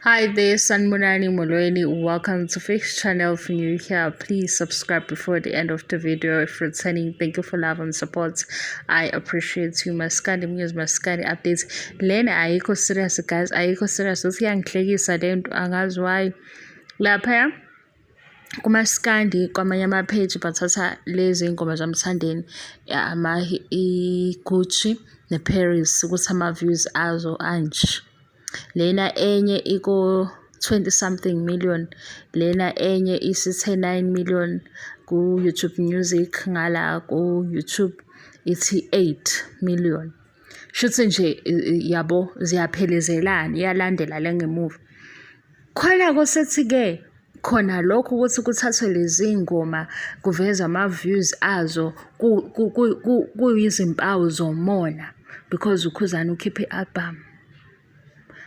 Hi there, Sanbonani Molweni. Welcome to Fish Channel. If you're new here, please subscribe before the end of the video. If you're returning, thank you for love and support. I appreciate you. Maskandi news, Maskandi updates. Lena ayikho serious guys, ayikho serious. Uthi iyangihlekisa lento, angazi why. Lapha kumaskandi kwamanye ama-page bathatha lezi ngoma zaMthandeni, ama i-Gucci ne-Paris, ukuthi ama-views azo anje. Lena enye iko 20 something million, lena enye isithe 9 million ku-YouTube Music, ngala ku-YouTube ithi 8 million. Shuthi nje yabo ziyaphelezelana, iyalandela le ngemuva. Khona kosethi-ke khona lokhu ukuthi kuthathwe lezi ngoma kuvezwe ama-views azo kuyizimpawu zomona because uKhuzani ukhiphe i-album.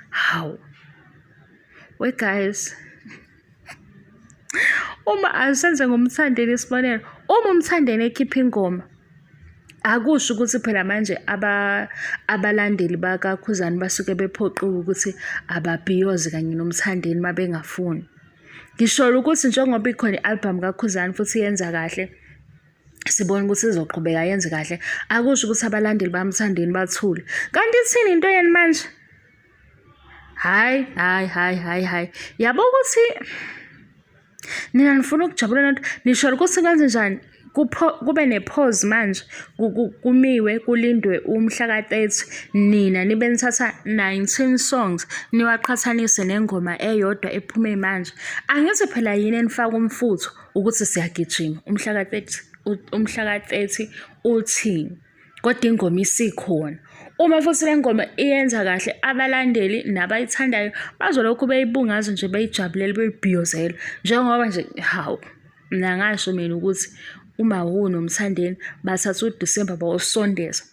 Hawu, we guys, uma asenze ngoMthandeni isibonelo, uma uMthandeni ekhipha ingoma, akusho ukuthi phela manje abalandeli bakaKhuzani basuke bephoqiwe ukuthi ababhiyoze kanye noMthandeni uma bengafuni. Ngisholo ukuthi njengoba ikhona i-album kaKhuzani futhi yenza kahle, sibona ukuthi izoqhubeka yenze kahle, akusho ukuthi abalandeli baMthandeni bathule. Kanti ithini into yeni manje? Hhayi, hhayi, hhayi, hhayi, hhayi. Yabo ukuthi nina nifuna ukujabula nodwa, nisho ukuthi kwenzenjani? Kube ne-pause manje, kumiwe kulindwe umhla ka-30, nina nibe nithatha 19 songs niwaqhathanise nengoma eyodwa ephume manje. Angithi phela yini enifaka umfutho ukuthi siyagijima umhla ka-30, umhla ka-30 uthini? Kodwa ingoma isikhona. Uma futhi le ngoma iyenza kahle, abalandeli nabayithandayo bazolokhu beyibungaza nje, beyijabulele, beyibhiyozela. Njengoba nje, hawu, mina ngasho mina ukuthi uMawhoo noMthandeni bathatha uDisemba bawusondeza.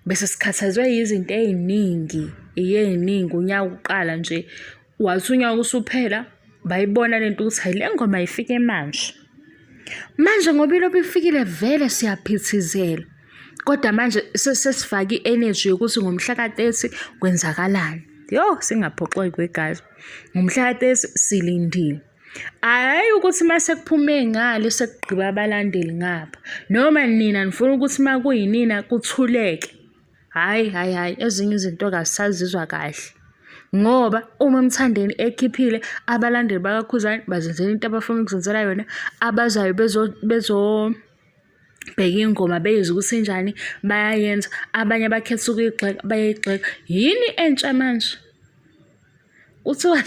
Bese sikhathazwe yizinto ey'ningi, ey'ningi unyaka uqala nje. Wathi unyaka usuphela, bayibona lento ukuthi hayi le ngoma ifike manje. Manje ngoba ilobe ifikile vele siyaphithizela. Kodwa manje sesifake i-energy yokuthi ngomhla ka-30 kwenzakalani. Yo, singaphoxeki we guys. Ngomhla ka-30 silindile. Hhayi ukuthi uma sekuphume ngale sekugqiba abalandeli ngapha. Noma nina nifuna ukuthi uma kuyinina kuthuleke. Hhayi, hhayi, hhayi, ezinye izinto kasisazizwa kahle. Ngoba uma uMthandeni ekhiphile, abalandeli bakaKhuzani bazenzela into abafuna ukuzenzela yona, abazayo bezobheka ingoma beyizwe ukuthi injani, bayayenza. Abanye abakhetha ukuyigxeka, bayayigxeka. Yini entsha manje? Kuthiwa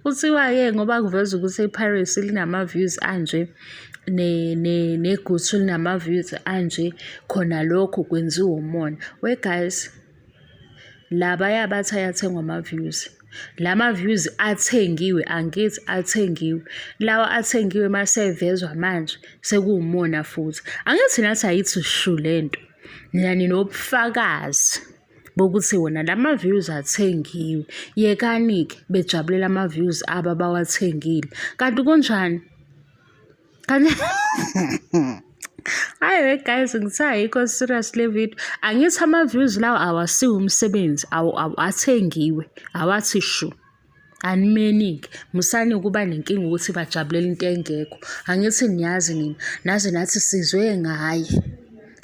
kuthiwa-ke ngoba kuveza ukuthi iParis linama-views anje neGucci linama-views anje, khona lokho kwenziwa umona. We guys, labaya bathi ayathengwa ama-views. La ma-views athengiwe, angithi athengiwe. Lawa athengiwe mase evezwa manje sekuwumona futhi. Angithi nathi ayithi shu lento. Nina ninobufakazi bokuthi wona lama-views athengiwe. Yekani-ke bejabulela ama-views abo abawathengile. Kanti kunjani? Kanti Hhayi we guys, ngithe ayikho serious le video. Angithi ama-views lawa awasiwo umsebenzi, athengiwe, awathi shu. Animeni-ke, musani ukuba nenkinga ukuthi bajabulela into engekho. Angithi niyazi nina, naze nathi sizwe ngaye.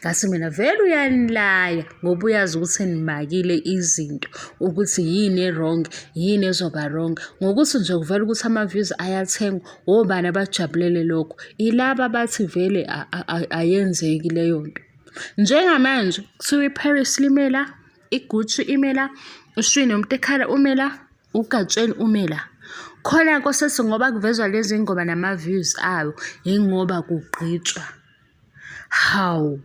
Ngathi mina vele uyanilaya ngoba uyazi ukuthi nimakile izinto ukuthi yini e-wrong, yini ezoba wrong. Ngokuthi nje kuvele ukuthi ama-views ayathengwa, obani abajabulele lokho? Ilaba abathi vele ayenzeki leyo nto. Njengamanje kuthiwa iParis limela, iGucci imela, uShwini noMtekhala umela, uGatsheni umela. Khona kosesi ngoba kuvezwa lezi ngoma nama-views ayo, yingoba kugqitshwa. Hawu!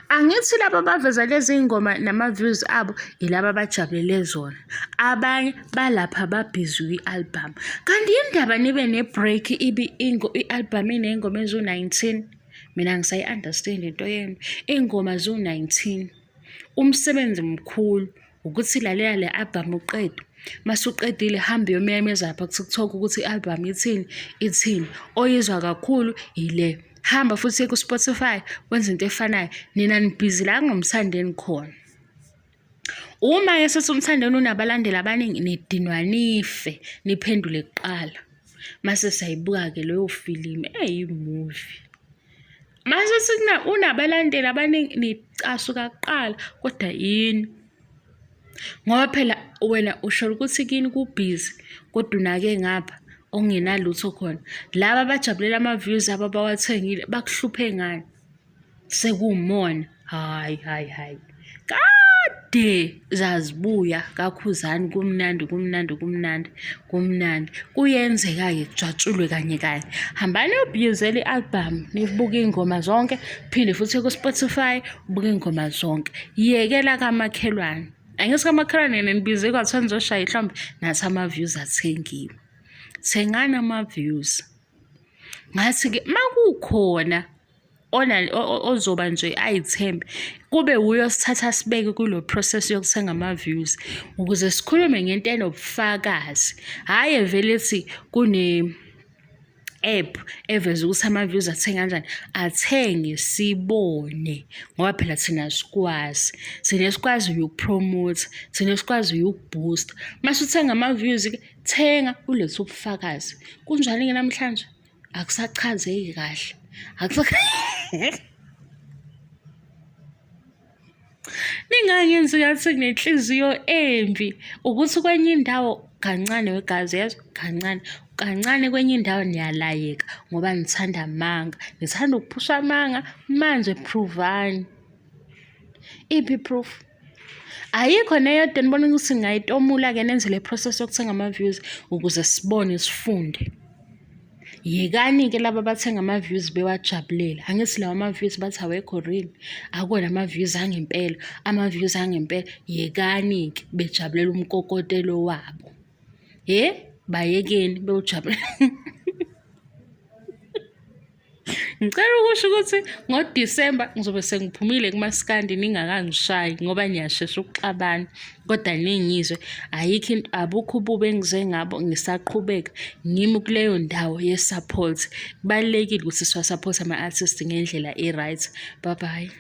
Angithi laba abaveza lezi ngoma nama-views abo yilaba abajabulele zona. Abanye balapha babhizi kwi-album. Kanti yini ndaba nibe ne-break ibe i-album iney'ngoma eziwu-19? Mina angisayi-understand into yenu. Iy'ngoma ziwu-19. Umsebenzi mkhulu ukuthi lalela le album uqede. Mase uqedile hamba uyomemeza lapha ku-TikTok ukuthi i-album ithini, ithini. Oyizwa kakhulu ile. Hamba futhi ku-Spotify wenze into efanayo. Nina nibhizi la ngoMthandeni khona. Uma-ke sethi uMthandeni unabalandeli abaningi nidinwa nife niphendule kuqala. Mase siyayibuka-ke leyo filimu eyi-movie. Mase sithi unabalandeli abaningi nicasuka kuqala kodwa yini? Ngoba phela wena usho ukuthi kini kubhizi kodwa unake ngapha okungenalutho khona. Laba abajabulela ama-views abo abawathengile bakuhluphe ngani? Sekuwumona. Hhayi, hhayi, hhayi. Kade zazibuya kaKhuzani kumnandi, kumnandi, kumnandi, kumnandi. Kuyenzeka-ke kujatshulwe kanye kanye. Hambani niyobhiyozela i-album, nibuke iy'ngoma zonke, phinde futhi ku-Spotify ubuke iy'ngoma zonke. Yekela kamakhelwane. Angithi kamakhelwane ninibize kwathiwa nizoshaya ihlombe, nathi ama-views athengiwe. Thengani ama-views. Ngathi-ke makukhona ona ozoba nje ayithembe kube wuye osithatha sibeke kulo process yokuthenga ama-views ukuze sikhulume ngento enobufakazi, hhayi evele ethi kune app eveza ukuthi ama-views athenga kanjani. Athenge sibone ngoba phela thina sikwazi, thina esikwaziyo ukuphromotha, thina esikwaziyo ukubhusta. Mase uthenga ama-views-ke, thenga ulethe ubufakazi. Kunjani-ke namhlanje? Akusachazeki kahle. Ningangenzi ngathi nginenhliziyo embi ukuthi kwenye indawo kancane wegazi yezwa kancane kancane kwenye indawo niyalayeka ngoba nithanda amanga nithanda ukuphusha amanga manje prove-ani iphi proof ayikho neyodwa enibona ukuthi ngayitomula-ke nenze le process yokuthenga ama-views ukuze sibone sifunde Yekani-ke laba abathenga ama-views bewajabulela. Angithi lawa ama-views bathi awekho real. Akuwona ama-views angempela, ama-views angempela. Yekani-ke bejabulela umkokotelo wabo. He, bayekeni bewujabulela. Ngicela ukusho ukuthi ngoDisemba ngizobe sengiphumile kumaskandi ningakangishayi ngoba niyashesha ukuxabana kodwa ningizwe ayikho into abukho ububi engize ngabo ngisaqhubeka ngimi kuleyo ndawo ye-support. Kubalulekile ukuthi siwa-support ama-artist ngendlela e-right. Bye bye.